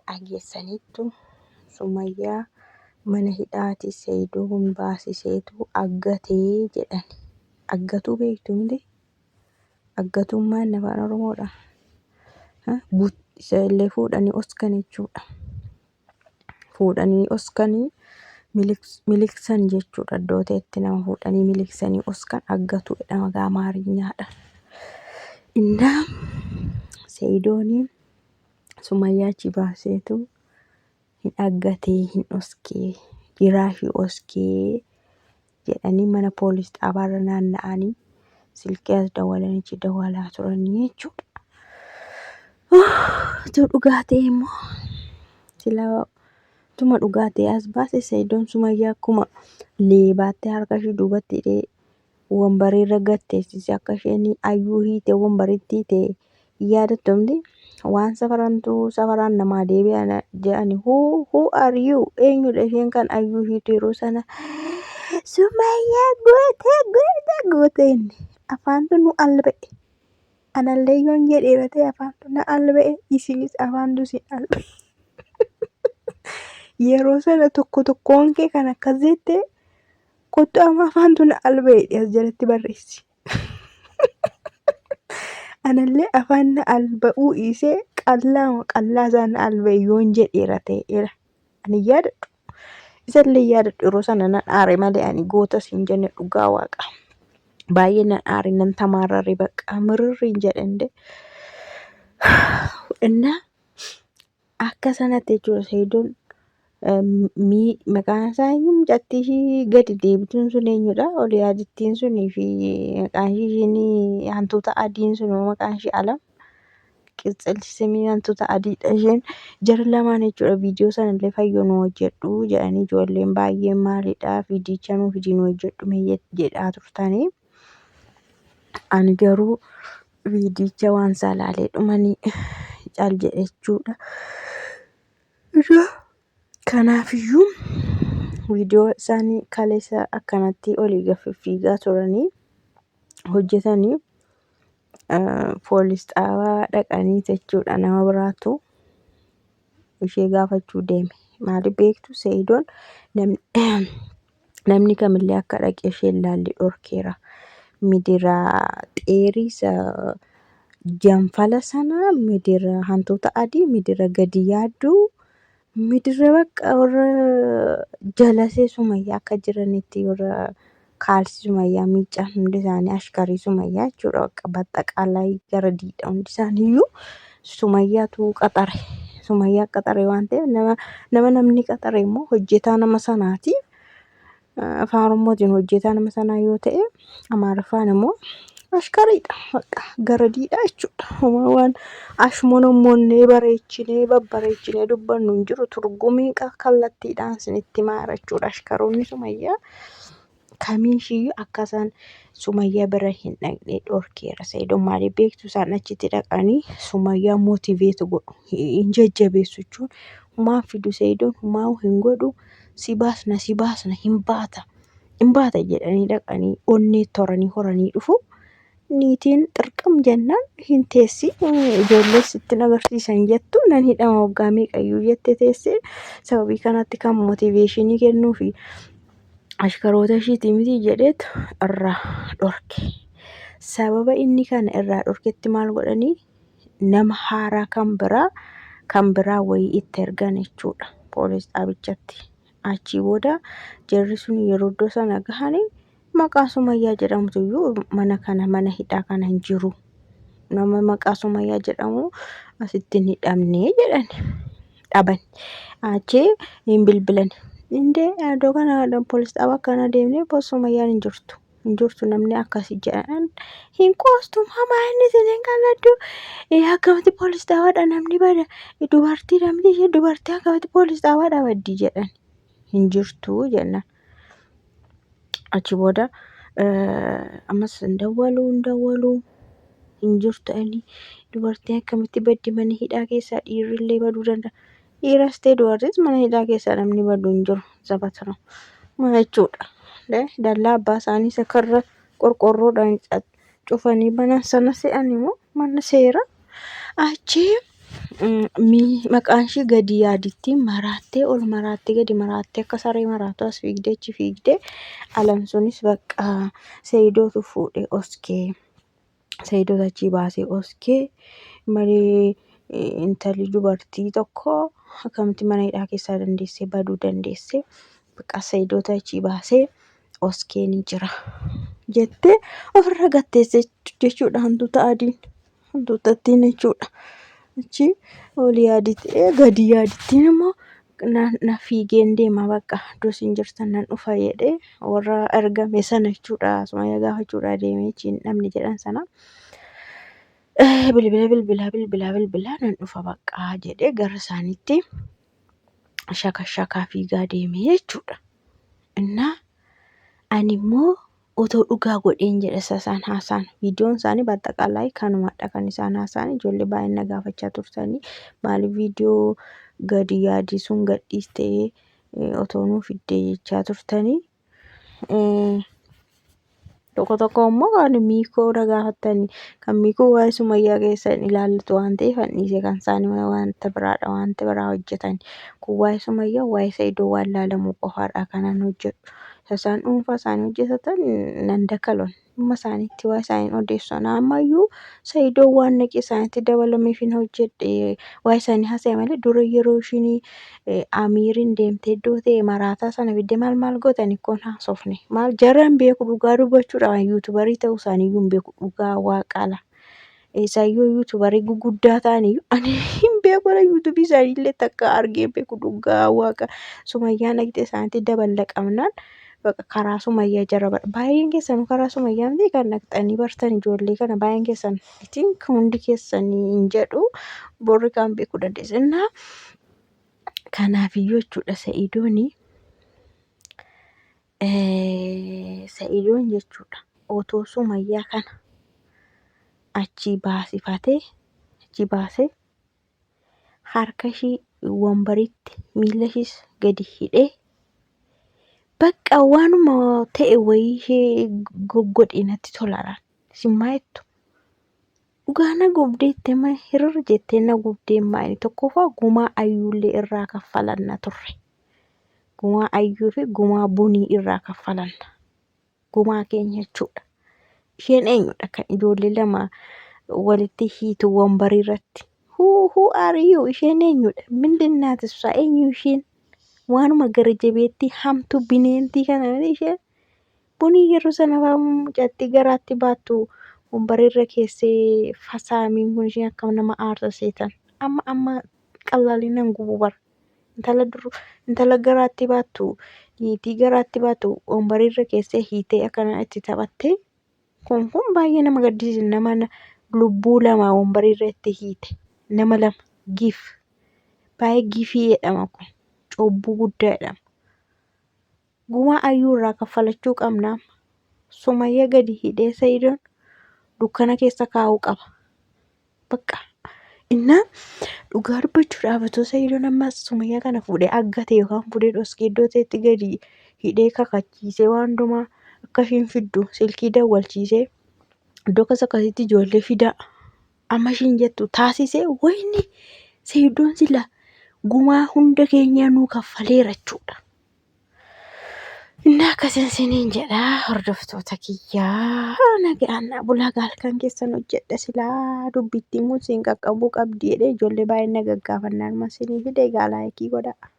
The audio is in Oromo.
Dhageessaniittu Sumayyaa mana hidhaati Sayidoon baasiseetu aggatee jedhan. Aggatuu beektu miti? Aggatuun maal afaan Oromoodha? Isa illee fuudhanii oskan jechuudha. Fuudhanii oskanii miliqsan jechuudha. Iddoo ta'etti nama fuudhanii miliqsanii oskan aggatuu jedhama gaa Amaariinyaadha. Innaa Sayidoon Sumayyaa achi baaseetu hin aggatee hin oskee jiraa ishii oskee jedhanii mana poolis xaabaarra naanna'anii silkii as dawwalanii achi dawwalaa turanii jechuudha. Utuu dhugaa ta'e immoo silaa tuma dhugaa ta'e as baase Sayidoon Sumayyaa akkuma leebaatti harka ishii duubatti hidhee wambarii irra gad teessise akka isheen ayyuu hiite wambaritti hiite hin yaadattu miti waan safarantuu safaraan namaa deebi'an jedhani who are you eenyudha isheen kan ayyuu hiitu yeroo sana Sumayyaa goote goote goote inni afaantu nu alba'e anallee yoon jedheera ta'e afaantu na alba'e isinis afaantu isin alba'e yeroo sana tokko tokkoon kee kan akkas jette kottu amma afaantu na alba'e as jalatti barreessi. Anallee afaan na alba'uu dhiisee qallaama qallaa isaa na alba'e yoon jedheera ta'eera. Ani hin yaadadhu. Isallee hin yaadadhu yeroo sana nan aare malee ani gootas hin jenne dhugaa waaqa. Baay'ee nan aare nan tamaarrare bakka mirirri hin jedhende. Innaa Akka sanatti jechuudha Sayidoon mii maqaan isaa eenyu mucattii ishii gadi deebituun sun eenyudha? Olii adittiin sunii fi maqaan ishii ishiin hantuuta adiin sun maqaan ishii alam qitsel simii hantuuta adiidha isheen jara lamaan jechuudha viidiyoo sanallee fayyoo nu hojjedhu jedhanii ijoolleen baay'een maalidha viidiyicha nu fidii nu hojjedhu mee jedhaa turtanii. Ani garuu viidiyicha waan isaa ilaalee dhumanii cal jedhe jechuudha. Kanaafiyyuu viidiyoo isaanii kaleessa akkanatti olii gad fiffiigaa turanii hojjetanii poolis xaabaa dhaqanii jechuudha nama biraatu ishee gaafachuu deeme. Maaliif beektu Seeyidoon namni kamillee akka dhaqee ishee hin laalle dhorkeera. Midira xeerii isa janfala sana midira hantuuta adii midira gadi yaadduu midira bakka warra jalasee sumayyaa akka jiranitti warra kaalsii sumayyaa miiccan hundi isaanii ashkarii sumayyaa jechuudha. Bakka baxxaqaalaa gara diidha hundi isaaniiyyuu sumayyaatu qaxare. Sumayyaa qaxare waan ta'eef nama nama namni qaxare immoo hojjetaa nama sanaati. Afaan Oromootiin hojjetaa nama sanaa yoo ta'e Amaariffaan immoo ashkariidha. Bakka gara diidha jechuudha. Homaa waan ashmonommoonnee bareechinee babbareechinee dubbannu hin jiru. Turgumii kallattiidhaan isinitti himaa jechuudha. Ashkaroonni sumayyaa kamiishiyyuu akka isaan Sumayyaa bira hin dhaqne dhorkeera. Sa'idoon maaliif beektu isaan achitti dhaqanii Sumayyaa motiveet godhu hin jajjabeessu jechuun humaan fidu Sa'idoon humaa hin godhu si baasna si baasna hin baata hin baata jedhanii dhaqanii onnee toranii horanii dhufu. Niitiin xirqam jennaan hin teessi ijoollee sitti agarsiisan jettu nan hidhama waggaa meeqayyuu jette teesse sababii kanatti kan motiveeshinii kennuufi ashkaroota ishiiti miti jedheetu irraa dhorke. Sababa inni kana irraa dhorketti maal godhanii nama haaraa kan biraa kan biraa wayii itti ergan jechuudha poolis xaabichatti. Achii booda jarri sun yeroo iddoo sana gahanii maqaa Sumayyaa jedhamtu iyyuu mana kana mana hidhaa kana hin jiru. Nama maqaa Sumayyaa jedhamu asitti hin hidhamne jedhan dhaban. Achii hin bilbilan. Indee iddoo kana poolis xaabaa akkana deemnee Sumayyaan hin jirtu. Hin jirtu namni akkasi jedhan hin qoostu mamaa inni isin hin qalladdu. Akkamitti poolis xaabaadha namni bada dubartii namni ishee dubartii akkamitti poolis xaabaadha baddi jedhan hin jirtu jennaan. Achi booda ammas hin dawwalu hin dawwalu hin jirtu ani dubartiin akkamitti baddi mana hidhaa keessaa dhiirrillee baduu danda'a. Dhiiras ta'e dubartiis mana hidhaa keessaa namni badu hin jiru zabatana maal jechuudha. Dallaa abbaa isaanii isa karra qorqorroodhaan cufanii banan sana se'an immoo mana seera. Achi Maqaan ishii gadi yaaditti maraattee ol maraattee gadi maraattee akka saree maraatu as fiigdee achi fiigdee alam sunis bakka Sa'idootu fuudhee oskee Sa'idootu achii baasee oskee malee intalli dubartii tokko akkamitti mana hidhaa keessaa dandeessee baduu dandeessee bakka Sa'idootu achii baasee oskee ni jira jettee ofirra gatteesse jechuudha hantuuta adiin hantuutattiin jechuudha. Achi ol yaaditee gadi yaadittiin immoo na fiigeen deema bakka iddoo isin jirtan nan dhufa jedhee warra ergame sana jechuudha. Sumayyaa gaafachuudha deemee achi hin dhabne jedhan sana. Bilbila bilbilaa bilbilaa bilbilaa nan dhufa bakka jedhee gara isaaniitti shaka shakaa fiigaa deemee jechuudha. Innaa ani immoo otoo dhugaa godheen jedha isa isaan haasa'an. Viidiyoon isaanii baaxaqaalaa kanumadha kan isaan haasa'an. Ijoollee baay'een na gaafachaa turtanii maaliif viidiyoo gadi yaadii sun gadhiistee otoo nuu fiddee jechaa turtanii. Tokko tokko immoo kan miikoo na gaafattanii kan miikoo waa'ee sumayyaa keessa hin ilaallatu waan ta'eef an dhiise kan isaanii wanta biraadha wanta biraa hojjetan. Kun waa'ee sumayyaa waa'ee Sa'idoo waan laalamuu qofaadha kanan hojjedhu. Isa isaan dhuunfaa isaanii hojjetatan nan dakalon dhimma isaaniitti waa isaaniin odeessu. Ana ammayyuu Sa'idoo waan naqee isaanitti dabalameef hin hojjedhe waa isaanii haasa'e malee dura yeroo ishiin Amiiriin deemtee iddoo ta'e maraataa sana fiddee maal maal gootani kun haasofne. Maal jara hin beeku dhugaa dubbachuudha yuutubarii ta'uu isaanii iyyuu hin beeku dhugaa waaqaala. Isaayyuu yuutubarii guguddaa ta'aniyyuu ani hin beeku ala yuutubii isaanii illee takka argee hin beeku dhugaa waaqa. Sumayyaa naqxee isaanitti daballaqamnaan bakka karaa sumayyaa jara bara. Baay'een keessan karaa sumayyaa miti kan naqxanii bartan ijoollee kana baay'een keessan I think hundi keessanii hin jedhu borri kan beekuu dandeessa. Innaa kanaafiyyuu jechuudha Sa'idooni Sa'idoon jechuudha otoo sumayyaa kana achii baasifatee achii baasee harka ishii wambaritti miila ishiis gadi hidhee bakka waanuma ta'e wayii ishee goggodhe natti tolaadhaan isin maa jettu? Dhugaa na gubdeette ma hirir jettee na gubdee maali tokkoffaa gumaa ayyuullee irraa kaffalanna turre. Gumaa ayyuu fi gumaa bunii irraa kaffalanna. Gumaa keenya jechuudha. Isheen eenyudha kan ijoollee lama walitti hiitu wambarii irratti? Who are you? Isheen eenyudha? Mindinnaati ibsaa eenyu isheen? Waanuma gara jabeettii hamtuu bineentii kana malee isheen Bunii yeroo sana fa'aa mucattii garaatti baattu wombarirra keessee fasaamiin kun isheen akkam nama aarsa seetan. Amma amma qallaaliin nan gubu bara. Intala dur intala garaatti baattu niitii garaatti baattu wombarirra keessee hiitee akkana itti taphattee kun kun baay'ee nama gaddisiisa nama lubbuu lama wombarirra itti hiite nama lama giif baay'ee giifii jedhama kun cubbuu guddaa jedhama. Gumaa Ayyuu irraa kaffalachuu qabna amma. Sumayya gadi hidhee Sa'idoon dukkana keessa kaa'uu qaba. Bakka innaa dhugaa dubbachuudhaaf otoo Sa'idoon amma Sumayyaa kana fuudhee aggate yookaan fuudhee dhoskee iddoo ta'etti gadi hidhee kakachiisee waan hundumaa akka ishiin fiddu silkii dawwalchiisee iddoo akkas akkasitti ijoollee fidaa amma ishiin jettu taasisee wayni Sa'idoon sila gumaa hunda keenyaa nuu kaffaleera jechuudha. Inni akkasin siniin jedha hordoftoota kiyyaa nagaan naa bulaa halkan keessan hojjedha silaa dubbittiin kun siin qaqqabuu qabdi jedhee ijoollee baay'een na gaggaafannaan sinii fide egaa laayikii godhaa.